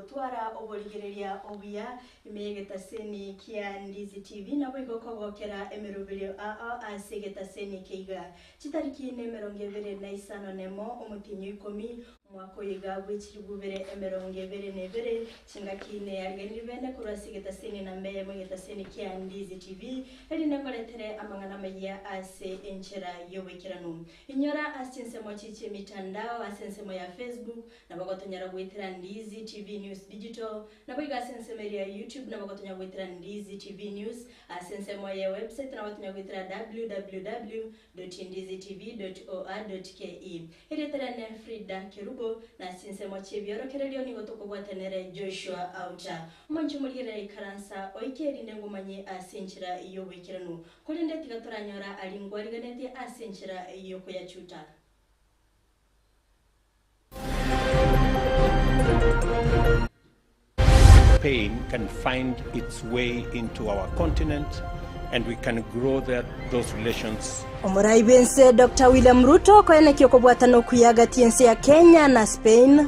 gotwara oborigereria obuya ime y'egetaseni kia Ndizi TV naboigo kogokera emeroberio ao ase egetaseni eke iga. Chitariki nemerongo ebere na isano nemo omotienyi o ikomi omwaka oyo iga bwe chilifu ibere emerongo ebere na ebere, chingaki neyariganirie bene korwa ase egetaseni namba eyemo egetaseni kia Ndizi TV, erinde nkoretere amang'ana amayia ase enchera y'oboikeranu. Inyora ase chinsemo chi chi'emitandao ase ensemo ya Facebook, nabo gotonyara goetera Ndizi TV News Digital, naboigo ase ensemo eria ya YouTube nabo gotonyara goetera Ndizi TV News, ase ensemo ye website nabo gotonyara goetera www.ndizitv.or.ke. Erieta riane Frida Kerubo, na ase chinsemo chi'ebiorokererio nigo tokobwata nere Joshua Auta. Omonche omorigerere ikaransa oike erinde ngomanye ase enchera y'oboikeranu. Korende tiga toranyora aria ngwariganetie ase enchera y'okoyachuta. Pain can find its way into our continent and we can grow that, those relations. Omorai bw'ense Doctor William Ruto koenekia okobwatana okuya gati y'ense ya Kenya na Spain.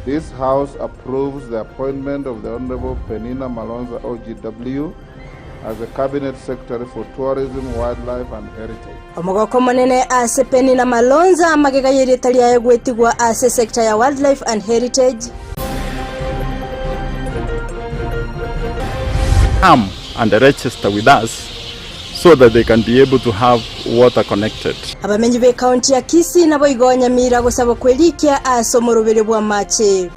This House approves the appointment of the Honorable Penina Malonza OGW as the Cabinet Secretary for Tourism, Wildlife and Heritage. Omogoko omonene ase Penina Malonza amagega y'erieta riaye gwetigwa ase sector ya Wildlife and Heritage. Come and register with us so that they can be able to have water connected. Abamenyi b'ekaunti ya Kisii naboigo Nyamira gosaba kwerikia ase omoroberio bw'amache.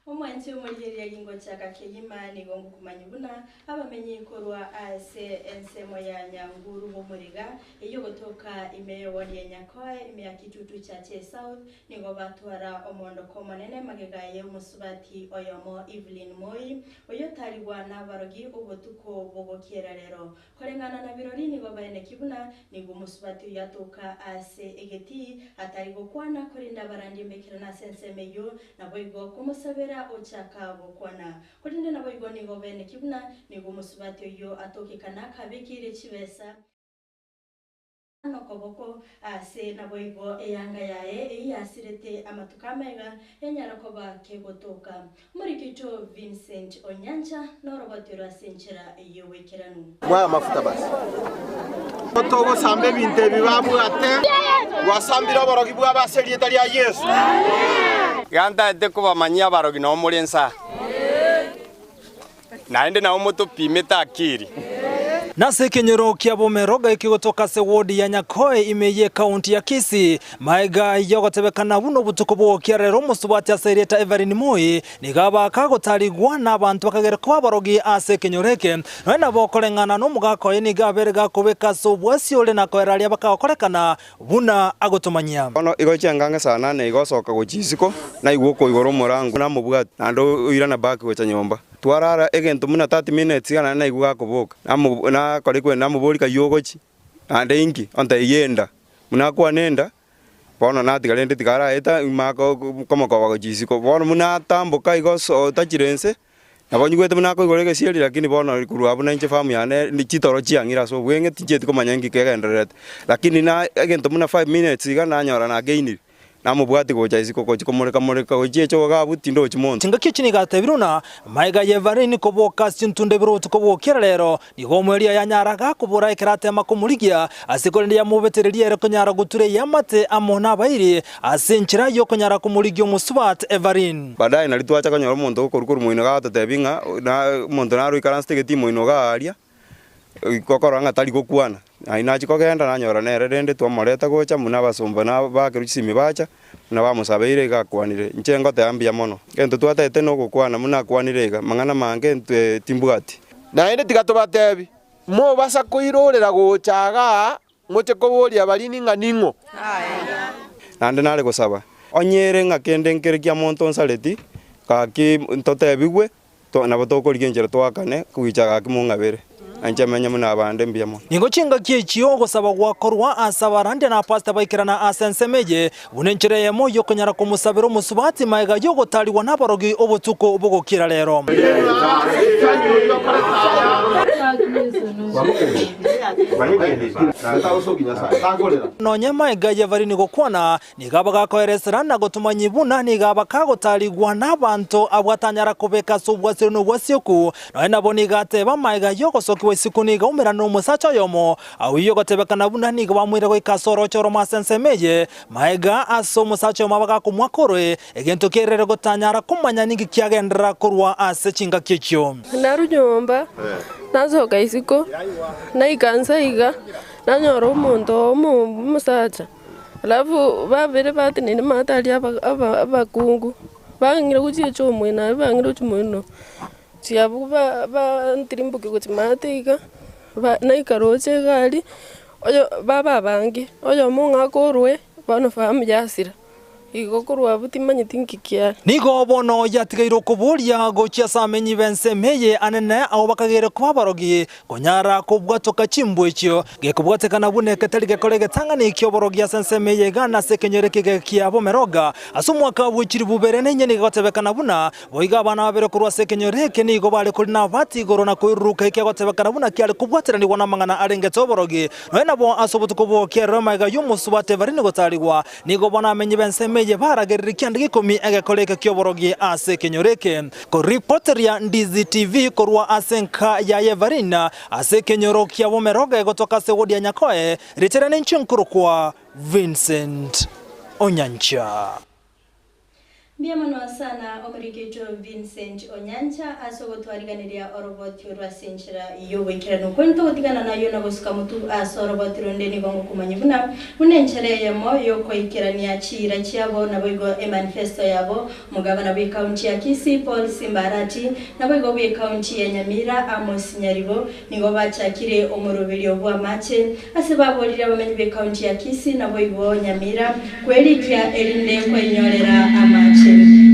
Omwanchi omorigereria gingochaka kegima nigo ngokumanyia buna abamenyi korwa ase ensemo ya Nyanguru b'omorega eyio gotoka ime y'ewodi ya Nyakoe ime ya Kitutu Chache South nigo batwara omoondoko omonene magega y'omosubati oyomo Evelyn Moi oyotarigwa nabarogi obotuko bogokiera rero. Koreng'ana na birori nigo baeneki buna nigo omosubati oyio atoka ase egetii, atari gokwana, korende abarandi mbekerane ase ensemo eyio, naboigo komosabera ochaka gokwana. Korende naboigo nigo baeneki buna nigo omosubati oyio atokekana akabekeire chibesa, nokoboko ase naboigo eyanga yaye eyio yasirete amatuko amaiga yanyara koba kegotoka. Omoriki oito Vincent Onyancha noroboti oro ase enchera y'oboikeranu. Mwaya amafuta basi. Togosamba ebinto ebi babwate, twasambire oborogi bwabo ase erieta ria Yeso. Iga ntaete kobamanyia abarogi nao more inse aa, naende nao motopimete akiri. Nase ekenyoro kia Bomeroga ekegotoka ase ward ya Nyakoe ime y'ekaunti ya Kisii, maega y'ogotebekana buna obotuko bw'ogokia rero omosubati ase erieta Everine Moi nigo abaka gotarigwa n'abanto bakagera koba abarogi ase ekenyoro eke. Nonya nabo koreng'ana n'omogaka oye nigo abere gakobeka ase obwasi ore na koera aria bakagokorekana buna agotomanyia. Bono igo chianga ng'a saa nane igo osoka gochia isiko, naigwa okoigora omorango, namobwate, naende oirana back gocha nyomba. Twarara egento buna 30 minutes iga naende naigwa gakoboka, namo nakora ekwenda namoboria kai ogochia, naende inki? Ontebia enda. Buna akwane enda, bono natiga rende tiga araeta maka komokoba gochia isiko. Bono buna atamboka igo so otachire inse, nabo nyigwete buna akoigora egesieri lakini bono korwa abwo nainche famu yane chitoro chiang'ire ase obweng'e tinchieti komanya inki kegendererete. Lakini na egento buna five minutes iga nanyora nagainire. Namobwati gocha isiko gochia komoreka-moreka gochia echogo abwo tindochi monto. Chingaki echi nigo atebire buna magega y'Evarini koboka ase chintunda ibere obotuko bw'okiera rero, nigo omoerio yanyara gakobora ekero atema komorigia, ase korende yamobetereria ere konyara gotura eamate amo nabairi ase enchera y'okonyara komorigia omosubati Evarini. Baadaye nario twacha konyora omonto okorwa korwa moino gagototebia ng'a na omonto naro oikaransete egetii moino iga aria, Gokorora ng'a tari gokwana, naye nachia kogenda nanyora nere rende twamoreta gocha buna abasomba na abakerwa chisimi bacha, buna bamosabeire iga akwanire. Inche ngoteba mbuya mono. Egento twataete nogokwana buna akwanire iga, mang'ana mange intwe timbwati. Naende tiga tobatebi, Mobasa koirorera gocha igaa, moche koboria abarini ng'a ning'o. Naende nare gosaba, onye ere ng'a kende nkere kia monto onsareti, gaki ntotebigwe, nabo tokorigia enchera toakane, goicha gaki mong'abere. Inche menye buna abande mbuya mono. Nigo chingaki echio ogosaba gwakorwa ase abarandia na apasita baikerana ase ensemo eye, buna enchera eyemo y'okonyara komosabera omosubati magega y'ogotaarigwa nabarogi obotuko bogokira rero. Nonya magega y'ebarini gokwana, Nigo abagakoeresera na gotomanyia buna nigo abakagotaarigwa nabanto abwo atanyara kobeka ase obwasire na obwasioku. Nonya nabo nigo ateba amaiga y'ogosokigwa isiko nigo aumerana nomosacha oyomo, oyio ogotebekana buna nigo bamoire goika ase orooche oromo ase ensemo eye. Maega ase omosacha oyomo abagakomwaka oroe, egento kerere gotanyara komanya ninki kiagenderera korwa ase chingaki echio. Narwa nyomba, nasoka isiko, naika nse iga, nanyora omonto omo omosacha. Alafu babere bateneine amato aria abakungu, bang'ire gochia echomoino aria bang'ire gochia moino, chiabwo ba bantirimbokia gochia maate iga, ba naika roche iga aria, oyo baba abange, oyomo ng'ake orwe, bono fahamu yasira. Igo korwa abwo timanyeti nki kiare. Nigo bono yatigaire okoboria gochia ase amenyi b'ensemo eye anene abwo bakageire koba abarogi, konyara kobwatoka chimbwa echio, gekobwatekana buna egetari gekora egetang'ani ki'oborogi ase ensemo eye iga na ase ekenyoro ekige kia Bomeroga. Ase omwaka bwe chilifu ibere na inye nigo egotebekana buna boigo abana babere korwa ase ekenyoro eke nigo bare korina abati igoro na koiruruka ekiagotebekana buna kiare kobwateranigwa namang'ana arengete oborogi. Nonya nabo ase obotuko bw'okerero magega y'omosubati Evarini gotarigwa, Nigo bono amenyi b'ensemo eye baragererie kianda g'ikomi egekora eke ki'oborogi ase ekenyoro eke. Koripoteria Ndizi TV korwa ase enka ya Yevarina ase ekenyoro kia Bomeroge gotoka ase wodi ya Nyakoe, ritere ninche nkorokwa Vincent Onyancha. Mbuya mono sana omoriki oito Vincent Onyancha ase ogotwariganeria oroboti orwo ase enchera y'ogoikeranu. Kwani togotigana nayio na gosuka motu ase oroboti ronde nigo ngokomanyia buna buna enchera eyemo y'okoikerania chiira chiabo naboigo emanifesto yabo omogabana bw'ecounty ya Kisii Paul Simba Arati naboigo bw'ecounty ya Nyamira Amos Nyaribo nigo bachakire omoroberio bw'amache Ase baborire abamenyi b'ekaunti ya Kisii naboigo Nyamira kwerikia erinde koinyorera amache.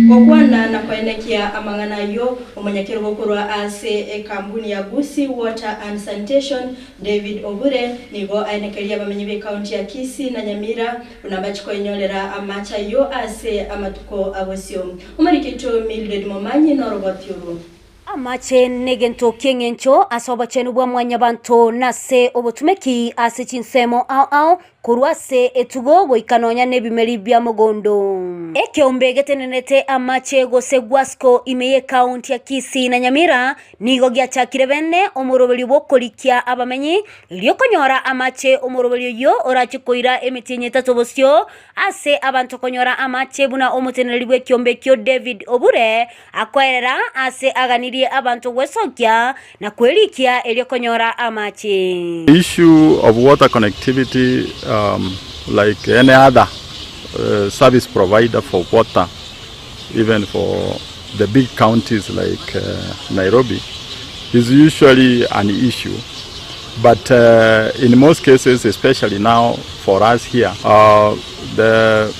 Gokwana na koenekia amang'ana ayio, omonyakerogo korwa ase ekambuni ya Gusii Water and Sanitation, David Obure, nigo aenekerie abamenyi b'ekaunti ya Kisii na Nyamira buna mbachi koinyorera amache ayio ase amatuko abosio. Omoriki oito Mildred Momanyi noroboti orwo. Amache negento ki'engencho ase obochenu bwa mwanyabanto na ase obotumeki ase chinsemo ao ao, korwa ase etugo goika nonya nebimeri bia mogondo. Ekeombe getenenete amache gose Guasco ime y'ekaunti ya Kisii na Nyamira nigo giachakire bene omoroberio bw'okorikia abamenyi erio konyora amache omoroberio oyio orache koira emetienyi etato bosio ase abanto konyora amache buna omoteneneri bw'ekiombe ekio David Obure Akoerera aase aganirie abanto gwesokia na kwerikia erio konyora amache. The issue of water connectivity like any other service provider for water even for the big counties like Nairobi is usually an issue but in most cases especially now for us here the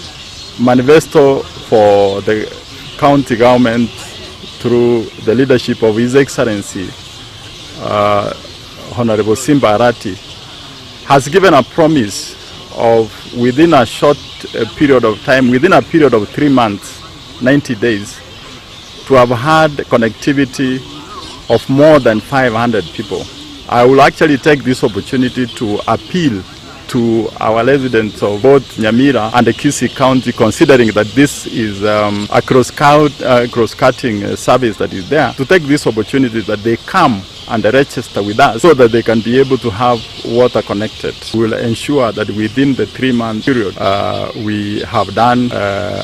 manifesto for the county government through the leadership of His Excellency uh, Honorable Simba Arati has given a promise of within a short uh, period of time, within a period of 3 months, 90 days, to have had connectivity of more than 500 people. I will actually take this opportunity to appeal to our residents of both Nyamira and the Kisii County, considering that this is um, a cross-cutting uh, cross service that is there, to take this opportunity that they come and register with us so that they can be able to have water connected. We will ensure that within the 3-month period we have done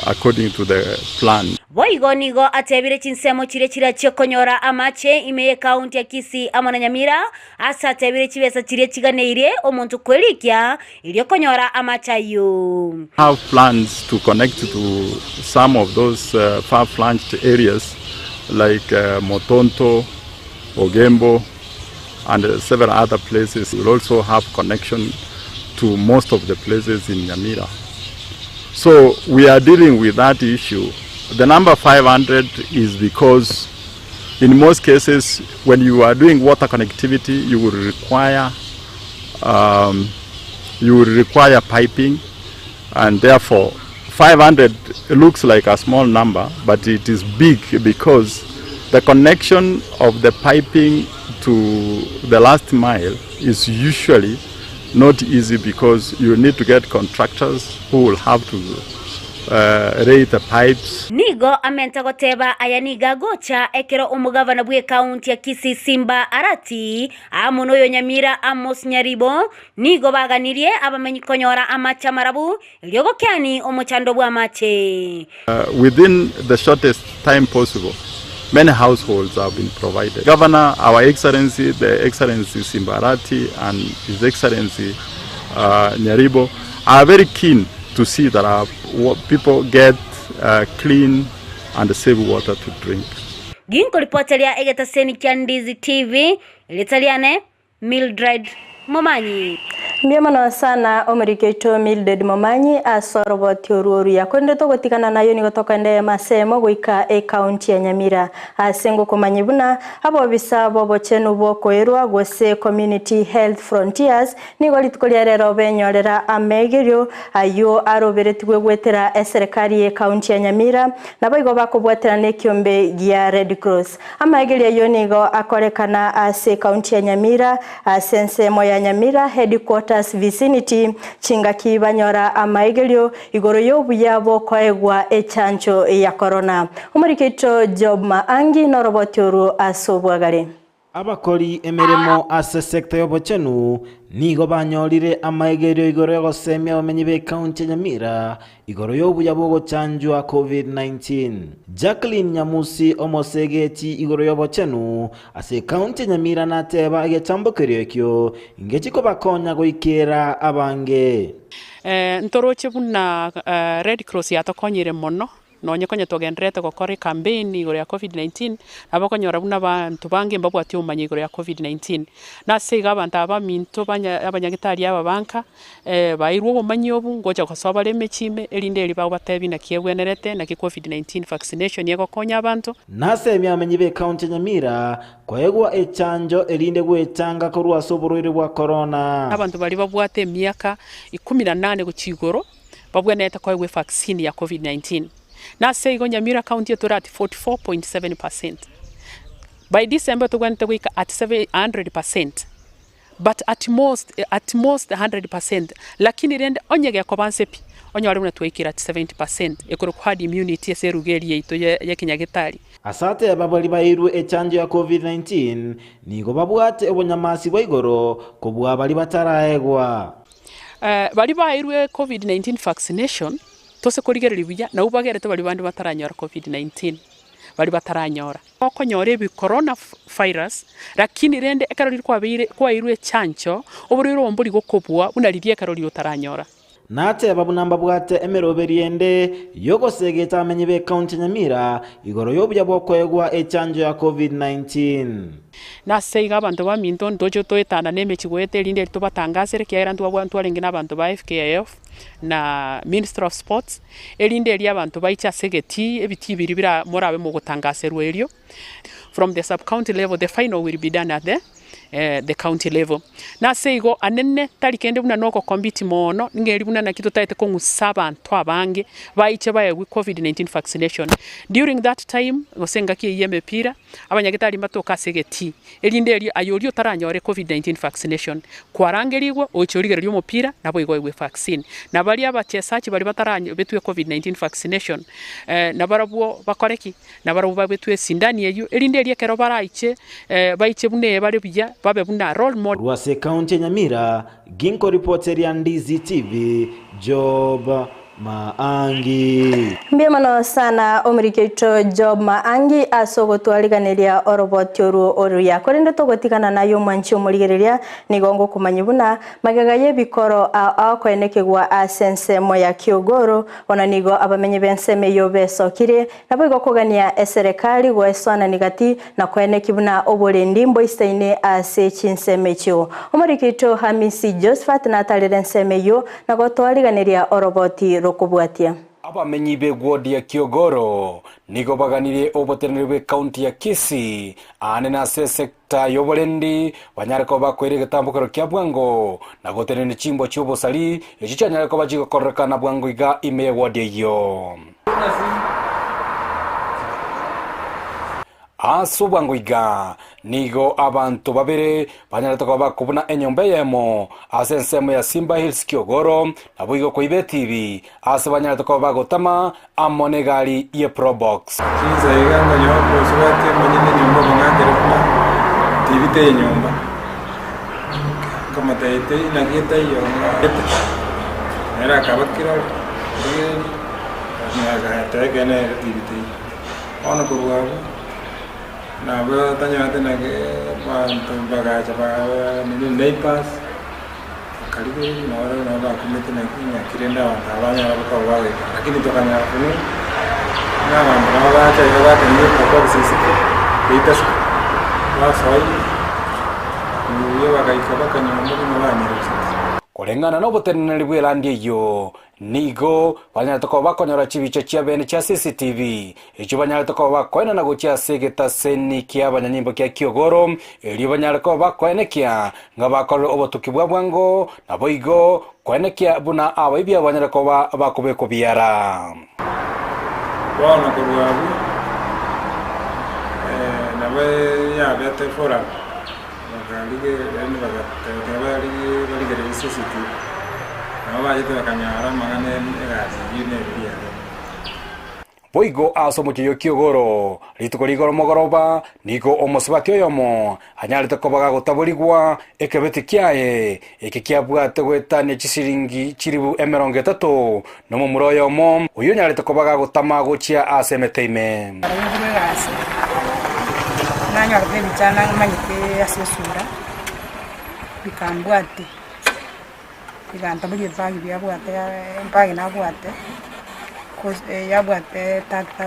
according to the plan. Boigo nigo atebire chinsemo chiria chirachie konyora amache ime y'ekaunti ya Kisii amo na Nyamira, ase atebire chibesa chiria chiganeirie omonto kwerikia erio konyora amache ayio. Have plans to connect to some of those far flunged areas like Motonto, Ogembo and several other places. We will also have connection to most of the places in Nyamira. So we are dealing with that issue. The number 500 is because In most cases, when you are doing water connectivity, you will require um, you will require piping, and therefore 500 looks like a small number, but it is big because the connection of the piping to the last mile is usually not easy because you need to get contractors who will have to uh, lay the pipes. Nigo amente goteba aya nigo agocha ekero omogavana bw'ekaunti ya Kisii Simba Arati amo noyo Nyamira Amos Nyaribo nigo baganirie abamenyi konyora amache amarabu erio gokeani omochando bw'amache. Within the shortest time possible many households have been provided. Governor, Our Excellency, the Excellency Simba Arati and His Excellency uh, Nyaribo are very keen to see that our people get uh, clean and safe water to drink. Ginkoripoteria egetaseni kia Ndizi TV, erieta riane Mildred Momanyi. Mbuya mono sana omoriki oito Mildred Momanyi ase oroboti orwo oruya. Korende togotigana nayo nigo tokoenderea ase emo goika ecounty ya Nyamira ase ngokomanya buna abobisa bobochenu bwokoerwa gose Community Health Frontiers nigo rituko ria rero benyorera amegerio ayio aroberetigwe goetera eserekari ye county ya Nyamira naboigo bakobwaterana ekiombe gia Red Cross. Amaegerio ayio nigo akorekana ase ecounty ya Nyamira ase ensemo ya Nyamira Headquarters vicinity chingaki banyora amaegerio igoro y'obuya bw'okoegwa echancho ya korona. Omoriki oito Job Maangi noroboti orwo ase obwagare. Abakori emeremo ase sector y'obochenu nigo banyorire amaegerio igoro y'ogosemia abamenyi b'ecounty ya Nyamira igoro y'obuya bw'ogochanjwa Covid-19. Jacqueline Nyamusi omosegeti igoro y'obochenu ase ecounty ya Nyamira nateba egechambokerio ekio ngechi kobakonya goikera abange. Ntoroche buna Red Cross yatokonyire mono Nonye konya togendererete gokora ecampaign igoro ya Covid 19, nabo okonyora buna abanto bange mbabwati obomanyi igoro ya Covid 19. Nase igo abanto aba baminto banya abanyagitari aba banka, bairwe obomanyi obo, ngocha gosoa bare emechie ime, erinde erio bagobatebie naki egwenerete, naki Covid 19 vaccination egokonya abanto. Nasemi abamenyi b'ecounty ya Nyamira koegwa echanjo erinde gwechanga korwa ase oborwaire bwa korona. Abanto baria babwate emiaka ikomi na nane gochia igoro, babwenerete koegwa evaccine ya Covid 19. Nase igo Nyamira county etore at 44.7 percent. By December tobwenerete goika at 100 percent but at most at most 100 percent lakini rende onye gekoba nse pi onyore buna twaikire at 70 percent ekorokwa herd immunity ase eruga eria yaito ya ekenyagetari. Ase ateba baria baeirwe echanjo ya Covid-19 nigo babwate obonyamasi bwa igoro kobua baria bataraegwa. Baria baeirwe Covid 19 vaccination, tose korigereria buya, nabwo bagerete baria bande bataranyora Covid 19, baria bataranyora. Okonyora ebi corona virus, lakini rende ekero riria kwabeire kwaeirwe echancho, oborwaire obo mbori gokobua buna riria ekero riria otaranyora. Nateba buna mbabwate emeroberi ende y'ogosegeta abamenyi b'ecounty ya Nyamira igoro y'obuya bw'okoegwa echanjo ya Covid-19. Nase igo abanto baminto ntoche toetana nemechie goeta erinde eri tobatangasere ekiagera ntwabwa ntwarenge na abanto ba FKF na Ministry of Sports, erinde erio abanto baiche ase egetii, ebitii biria bira morabe mogotangaserwa erio. From the sub county level the final will be done at the the county level. Nase igo anene tari kende buna na ogocompete mono, ng'eri buna naki totaete kong'usa abanto abange baiche baegwe covid 19 vaccination. During that time gose engaki eyio ya emepira, abanyagetari mbatoke ase egetii, erinde erio aye oria otaranyore covid 19 vaccination, kwarangerigwe oche origererie omopira naboigo oegwe evaccine. Na baria abachesachi baria bataranyobetwe covid 19 vaccination, nabarabwo bakore ki? Nabarabwo babetwe esindani eyio, erinde erio ekero baraiche, baiche buna eye bare buya, babe buna role model. Korwa ase ekaunti ya Nyamira, ginkoripoteria Ndizi TV, Job Maangi. Mbuya mono sana omoriki oito Job Maangi ase ogotwariganeria oroboti orwo oruya. Korende togotigana naye omwanchi omorigereria, nigo ngokomanyia buna magega y'ebikoro ao ao koenekigwa ase ensemo ya Kiogoro, bono nigo abamenyi b'ensemo eyio besokire Naboigo kogania eserekari goesoanania gati na koeneki buna oborendi mboisaine ase chinsemo echio. Omoriki oito Hamisi Josphat natarire ensemo eyio na gotoariganeria oroboti rokobwatia. Abamenyi b'egwodi ya Kiogoro nigo baganirie oboteneneri bw'ecounty ya Kisii aane na ase esecta y'oborendi banyare koba bakoira egetambokero kia bwango na gotenenia chimbwa chi'obosari echio chianyare koba chigokorekana bwango iga ime y'ewodi eyio. Ase obwango iga nigo abanto babere banyarete koba bakobuna enyomba eyemo ase ensemo ya Simba Hills Kiogoro, naboigo koiba etibi ase banyarete koba bagotama amo negari ye Probox. Chinsa iga nkonyoa omosubati omonyene enyomba omong'akere buna tibi teiyo nyomba, nkamotebia tei naki etaiyo ng'aete, nere akaba kirori, rigereria, agateba ekeene ere tibi teiyo. Bono korwa abwo, nabo tanyorete naki abanto bagacha ba nini neighbours, bakarigereria nabo barabwo nabo bakumete naki ng'aki rende abanto aba banyara koba bagoika lakini tokanyara kong'u buna abanto nabo bacha iga batenena epobox isiko geita isiko, basoa ime, buya bagaika mpaka nyomba buna banyerochete. Koreng'ana noboteneneri bw'elandi eyio, Nigo banyarete koba bakonyora chibicha chiabene chia CCTV, echio banyarete koba bakoenana gochia ase egetaseni ki'abanyanyimbo kia Kiogoro, erio banyare koba bakoenekia ng'a bakorire obotuki bwa bwango, naboigo koenekia buna abaibia banyare koba bakobekwa biara. Bono korwa abwo, nabo yabete forum, bakarigereria yaani bagateba barigie barigererie CCTV. Nabo bachete bakanyora amang'ana egasi eyio neria yare. Boigo ase omochie o Kiogoro, rituko rigoro mogoroba, nigo omosubati oyomo anyarete koba gagotaborigwa ekebeti kiaye, eke kiabwate goetania chisiringi chilifu emerongo etato, nomomura oyomo, oyio onyarete koba gagotama gochia ase emete ime. Narengirwe egasi, nanyorete ebichana manyete ase esura, bikambwatia. Bigantaboria ebag biabwate ebag nabwate yabwate 3250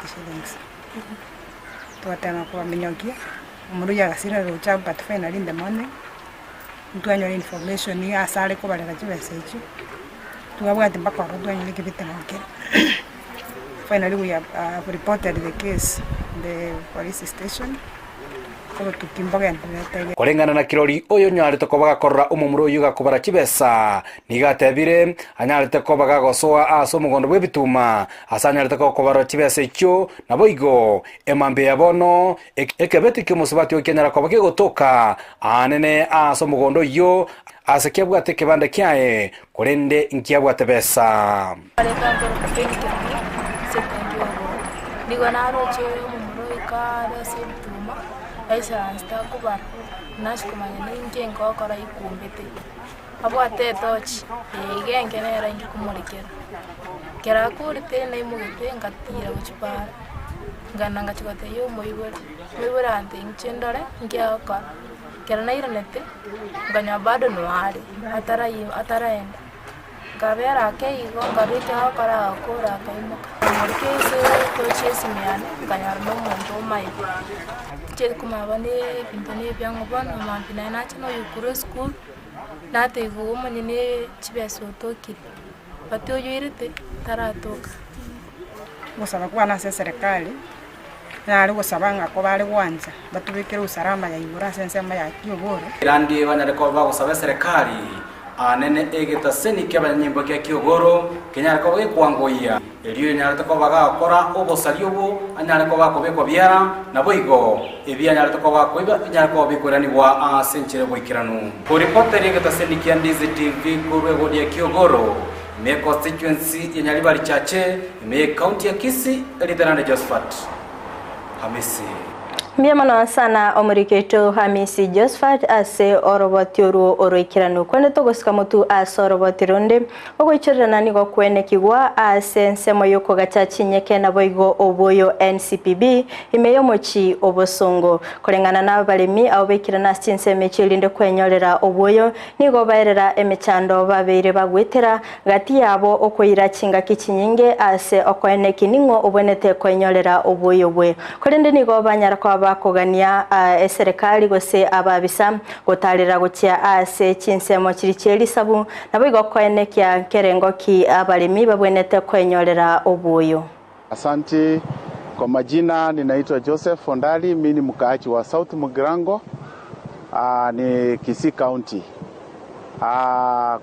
shillings. Twatema kobaminyokia, omoruya agasira roche but finally in the morning, ntwanyora information ase are kobarera chibesa echio, twabwati mpaka ororo twanyora ekebiteno kere. Finally we have reported the case in the police station. Koreng'ana na kirori oyo onyarete koba gakorora omomura oyio gakobara chibesa, nigo atebire, anyarete koba gagosoa ase omogondo bw'ebituma, ase anyarete kobarora chibesa echio, naboigo emambia ya bono ekebeti ki'omosubati oyo kianyara koba kegotoka aanene ase omogondo oyio, ase kiabwate ekebanda kiaye, korende nkiabwate besa. Nigo naroche omomura oika are ase ebituma, aisaransete akobara, nachia komanya ninki nkokora aikumbete, abwate etochi, eye iga enke nere inche komorekera. Ekero akorete naimogete ngatira gochia para, nkagenda ngachia gotebia omoibori, omoibori agantebia inche ndore nki agokora. Ekero nairanete, nkanyora bado noare, atarai ataraenda. Nkabera ake igo, nkabeka agokora agakora akaimoka. Nkamorika ase etochi esimi yane, nkanyora na omonto omaete. Ticheti komanya ne ebinto na ebiang'u bono mambia naye nacha na oyokorwa esukuru, natebiwa omonyene chibesa otokire, but oyoirete taratoka. Ogosaba kwane ase eserekari, nare gosaba ng'a kobare gwancha batobekere usalama ya igoro ase ensemo ya kiogoro. Erandi banyare koba bagosaba eserekari anene egetaseni ki'abanyanyimbo gia kiogoro kenyare koba gekwangoyia, erio oyonyarete koba gagokora obosaria obwo anyare koba akobekwa biara, naboigo ebi anyarete koba akoiba binyare koba bikoiranigwa ase enchera y'oboikeranu. Koripotera egetaseni kia Ndizi TV korwa egodi ya Kiogoro, ime ye constituency ya Nyaribari Chache, ime ye county ya Kisii, erieta riane Josephat Hamisi. Mbuya mono sana omoriki oito Hamisi Josephat ase oroboti orwo oroikeranu. Kwende togosika motu ase oroboti ronde. Ogoichorerana nigo kwenekigwa ase ensemo yokogacha chinyeke naboigo oboyo NCPB ime yomochi obosongo. Koreng'ana na abaremi abo baikirana ase chinsemo echio erinde kwenyorera obwoyo Nigo baerera emechando babeire bagwetera, gati yabo okoira chingaki chinyinge ase okoeneki ning'o obwenerete koenyorera oboyo bwe. Korende nigo banyara koba bakogania eserekari gose ababisa gotarera gochia ase chinsemo chiria chi'erisabu, naboigo koenekia nkerengo ki abaremi babwenerete kwenyorera oboyo. Asanti. Kwa majina ninaitwa Joseph Ondali, mi ni mkaaji wa South Mugirango, ni Kisii County.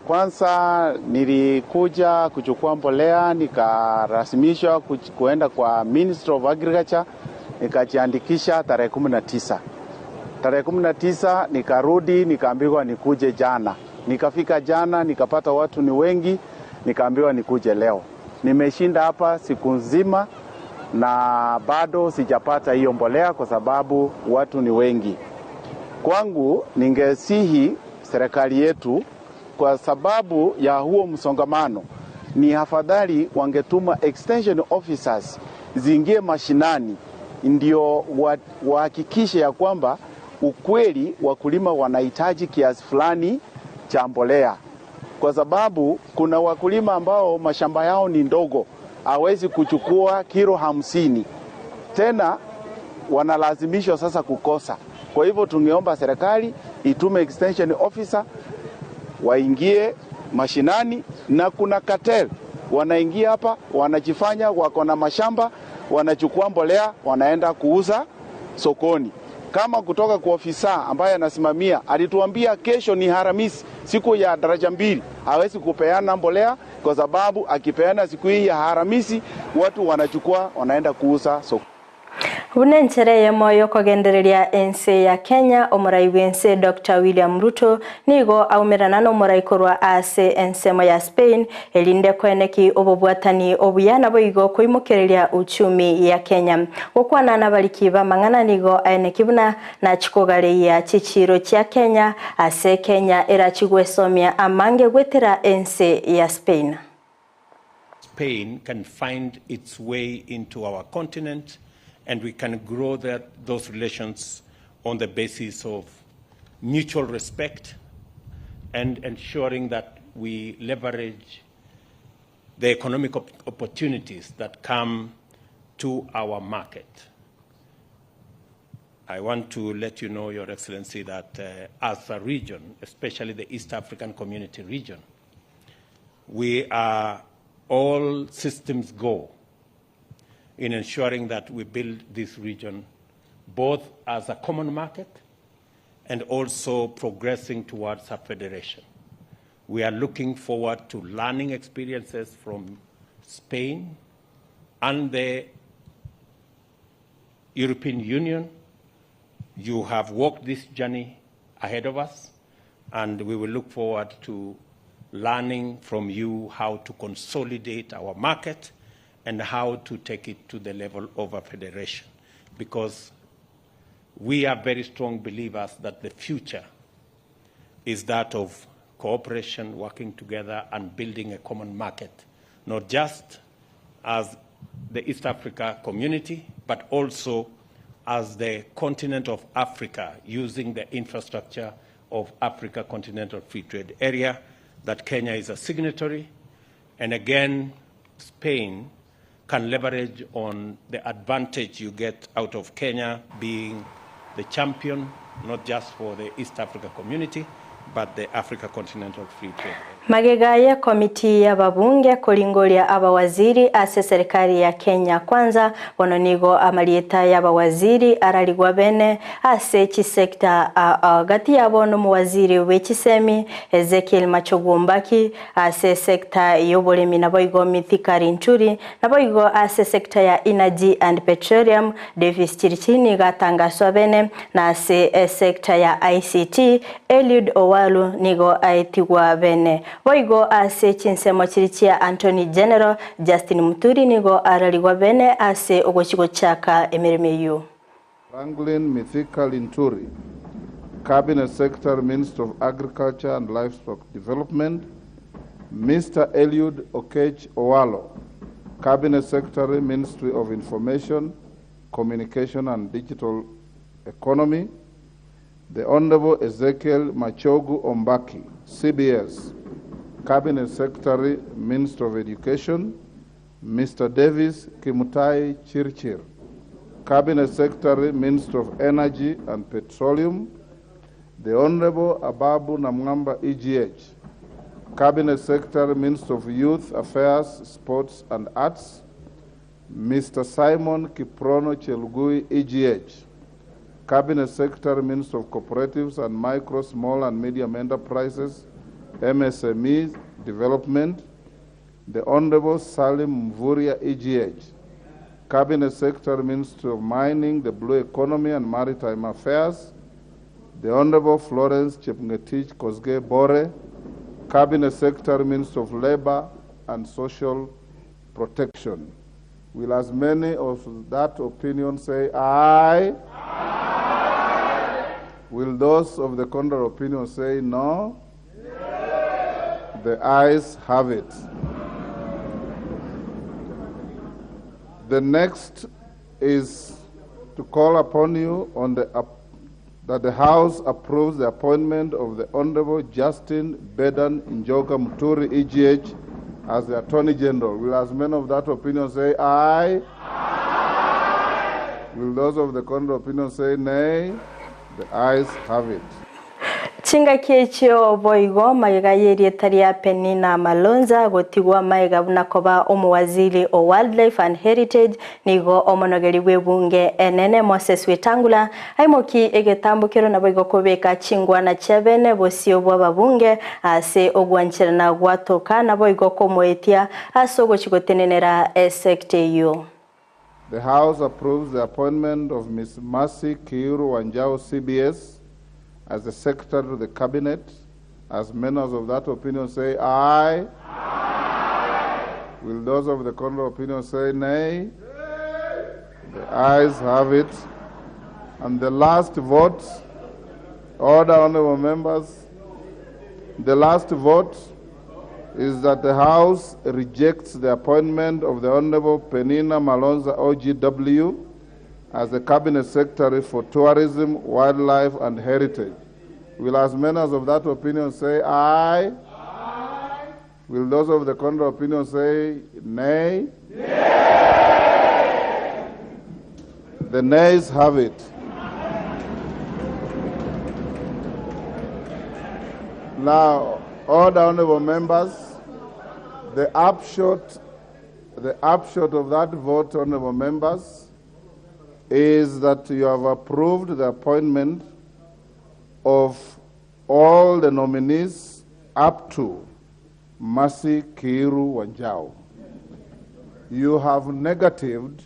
Kwanza nilikuja kuchukua mbolea nikarasimishwa kuenda kwa Ministry of Agriculture nikajiandikisha tarehe 19. Tarehe 19 nikarudi nikaambiwa nikuje jana. Nikafika jana nikapata watu ni wengi, nikaambiwa nikuje leo. Nimeshinda hapa siku nzima na bado sijapata hiyo mbolea kwa sababu watu ni wengi. Kwangu ningesihi serikali yetu, kwa sababu ya huo msongamano, ni afadhali wangetuma extension officers ziingie mashinani, ndio wahakikishe ya kwamba ukweli wakulima wanahitaji kiasi fulani cha mbolea, kwa sababu kuna wakulima ambao mashamba yao ni ndogo, hawezi kuchukua kilo 50 tena wanalazimishwa sasa kukosa. Kwa hivyo tungeomba serikali itume extension officer waingie mashinani, na kuna cartel wanaingia hapa wanajifanya wako na mashamba, wanachukua mbolea wanaenda kuuza sokoni. Kama kutoka kwa ofisa ambaye anasimamia alituambia kesho ni Haramisi, siku ya daraja 2, hawezi kupeana mbolea kwa sababu akipeana siku hii ya Haramisi watu wanachukua wanaenda kuuza sokoni. Buna enchera eyemo yokogendereria ense ya Kenya omorai bwense Dr. William Ruto nigo aumerana n'omorai korwa ase ensemo ya Spain erinde koeneki obobwatani obuya naboigo koimokereria uchumi ya Kenya. Gokwana n'abariki b'amang'ana nigo aeneki buna nachikogareia chichiro chia Kenya ase Kenya erachigwesomia amange gwetera ense ya Spain. Spain can find its way into our continent, and we can grow those relations on the basis of mutual respect and ensuring that we leverage the economic opportunities that come to our market. I want to let you know, Your Excellency, that as a region, especially the East African Community region, we are all systems go in ensuring that we build this region both as a common market and also progressing towards a federation. We are looking forward to learning experiences from Spain and the European Union. You have walked this journey ahead of us, and we will look forward to learning from you how to consolidate our market and how to take it to the level of a federation. Because we are very strong believers that the future is that of cooperation, working together, and building a common market, not just as the East Africa community, but also as the continent of Africa, using the infrastructure of Africa Continental Free Trade Area, that Kenya is a signatory. And again, Spain can leverage on the advantage you get out of Kenya being the champion, not just for the East Africa community, but the Africa Continental Free Trade. Magega ya komiti ya babunge koringoria abawaziri ase serikali ya Kenya Kwanza bono nigo amarieta y'abawaziri ararigwa bene ase chisekta gati yabo n'omuwaziri w'echisemi Ezekiel Machogu Mbaki ase sekta y'oboremi naboigo Mithika Linturi naboigo ase sekta ya Energy and Petroleum Davis Chirchir gatangaswa bene na ase sekta ya ICT Eliud Owalo nigo aetigwa bene boigo ase chinsemo chiri chia Anthony General Justin Muturi nigo ararigwa bene ase ogochigochaka emirimo eyo. Franklin Mithika Linturi, Cabinet Secretary, Minister of Agriculture and Livestock Development. Mr. Eliud Okech Owalo, Cabinet Secretary, Ministry of Information, Communication and Digital Economy. The Honorable Ezekiel Machogu Ombaki, CBS, Cabinet Secretary, Minister of Education. Mr. Davis Kimutai Chirchir, Cabinet Secretary, Ministry of Energy and Petroleum, the Honorable Ababu Namwamba EGH, Cabinet Secretary, Minister of Youth Affairs, Sports and Arts, Mr. Simon Kiprono Chelugui EGH, Cabinet Secretary, Minister of Cooperatives and Micro, Small and Medium Enterprises, MSME Development, the Honorable Salim Mvurya EGH, Cabinet Secretary, Ministry of Mining, the Blue Economy and Maritime Affairs, the Honorable Florence Chepngetich Kosgei Bore, Cabinet Secretary, Minister of Labor and Social Protection. Will as many of that opinion say aye? Will those of the contrary opinion say no? The ayes have it. The next is to call upon you on the that the House approves the appointment of the Honorable Justin Bedan Njoka Muturi, EGH, as the Attorney General. Will as many of that opinion say aye? Will those of the contrary opinion say nay? The ayes have it. Chingaki echio boigo magega y'erieta ria Penina Malonza gotigwa magega buna koba omowaziri o Wildlife and Heritage nigo omonogeri bw'ebunge enene Moses Wetangula aimoki egetambokero naboigo kobeka chingwana chia bene bosio bw'ababunge ase ogwancherana gwatoka naboigo komoetia ase ogochi gotenenera esecta eyio. The House approves the appointment of Ms. Mercy Kiiru Wanjau, CBS, as the Secretary to the Cabinet. As members of that opinion say aye. Will those of the contrary opinion say nay? The ayes have it. And the last vote, order, honorable members, the last vote is that the House rejects the appointment of the Honorable Penina Malonza OGW as the Cabinet Secretary for Tourism, Wildlife and Heritage. Will as many as of that opinion say aye? Will those of the contrary opinion say nay? The nays have it. Now, all the honorable members, the upshot, the upshot of that vote, honorable members, is that you have approved the appointment of all the nominees up to Mercy Kiiru Wanjau. You have negatived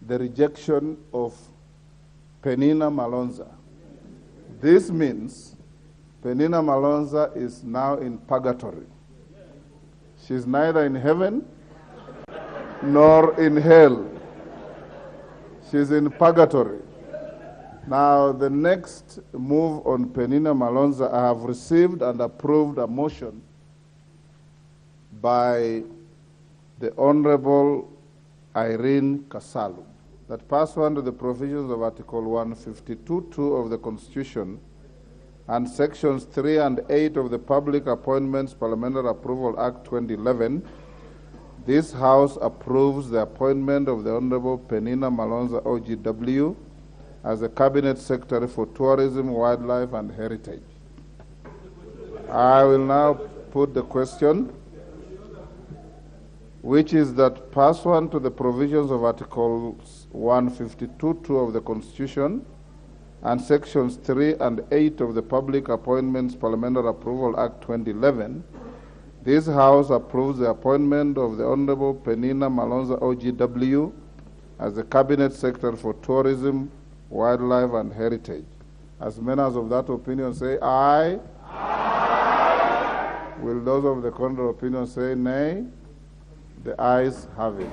the rejection of Penina Malonza. This means Penina Malonza is now in purgatory. She's neither in heaven nor in hell. She's in purgatory. Now, the next move on Penina Malonza, I have received and approved a motion by the Honorable Irene Kasalu that pursuant to the provisions of Article 152.2 of the Constitution and Sections 3 and 8 of the Public Appointments Parliamentary Approval Act 2011, this House approves the appointment of the Honorable Penina Malonza OGW as the Cabinet Secretary for Tourism, Wildlife and Heritage. I will now put the question, which is that pursuant to the provisions of Articles 152.2 of the Constitution and Sections 3 and 8 of the Public Appointments Parliamentary Approval Act 2011, this House approves the appointment of the Honorable Penina Malonza OGW as the Cabinet Secretary for Tourism, Wildlife and Heritage. As many as of that opinion say aye. Will those of the contrary opinion say nay? The ayes have it.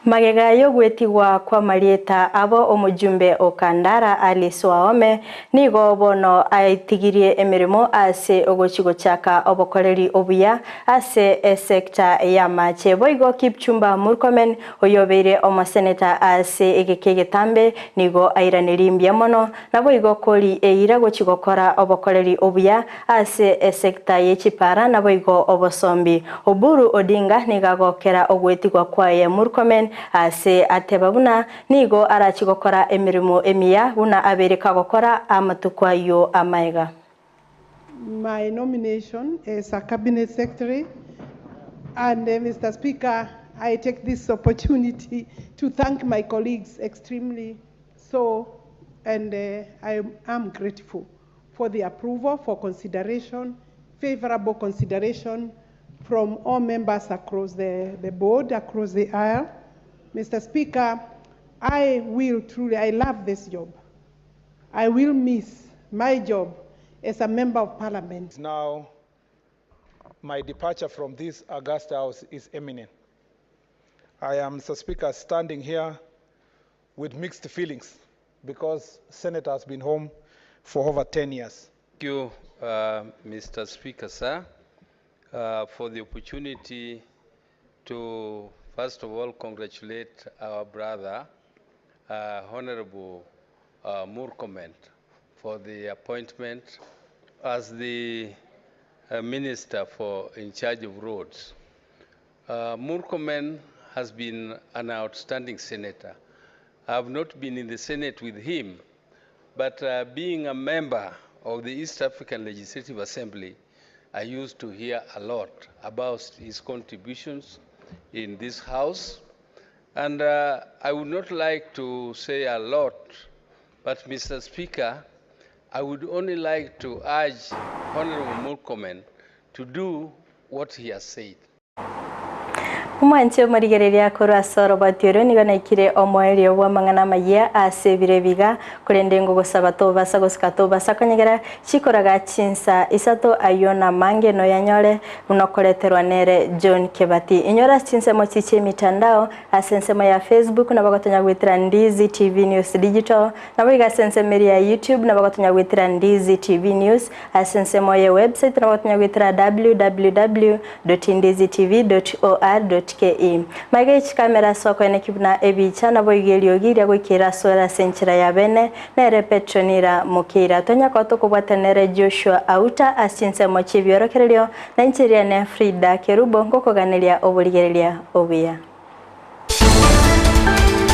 Magega y'ogwetigwa kwa marieta abo omujumbe o Kandara Alice Waome nigo bono aitigirie emirimo ase ogochi gochaka obokoreri obuya ase esekta ya mache boigo Kipchumba Murkomen oyobeire omoseneta ase egeke getambe nigo airaneri mbuya mono naboigo kori eira gochi gokora obokoreri obuya ase esekta y'echipara naboigo obosombi Oburu Odinga nigo agokera ogwetigwa kwaye Murkomen. Ase ateba buna nigo arachie gokora emeremo emiya buna abeire kagokora amatuko ayio amaega. My nomination as a cabinet secretary and uh, Mr. Speaker, I take this opportunity to thank my colleagues extremely so and uh, I am grateful for the approval, for consideration, favorable consideration from all members across the, the board, across the aisle. Mr. Speaker, I will truly, I love this job. I will miss my job as a member of parliament. Now, my departure from this august house is imminent. I am, Mr. Speaker, standing here with mixed feelings because Senate has been home for over 10 years. Thank you, uh, Mr. Speaker, sir, uh, for the opportunity to, first of all, congratulate our brother, uh, Honorable uh, Murkomen, for the appointment as the uh, Minister for in charge of roads. Uh, Murkomen has been an outstanding senator. I have not been in the Senate with him, but uh, being a member of the East African Legislative Assembly, I used to hear a lot about his contributions in this house. And uh, I would not like to say a lot, but Mr. Speaker, I would only like to urge Honorable Murkomen to do what he has said. Omwanche omorigereria korwa ase oroboti oro nigo naikire omoerio bw'amang'ana amaya ase ebiro ebiga korende ngogosaba tobasa gosika tobasa konyegera chikoraga chinsa isato ayio na mange noyanyore buna okoreterwa nere John Kebati. Inyora chinsemo chiche emitandao ase ensemo ya Facebook nabo gotonya gwetera Ndizi TV News Digital nabo iga ase ensemo eria ya YouTube nabo gotonya gwetera Ndizi TV News ase ensemo ye website nabo gotonya gwetera www.ndizitv.or.ke. Maiga ye chikamera ase okoeneki buna ebicha naboigo eriogi riria goikera asore ase enchera ya bene nere Petronira Mokeira. Tonya koba tokobwatana nere Joshua Auta ase chinsemo chi'ebiorokererio na inche riane Frida Kerubo ngokoganeria oborigereria obuya.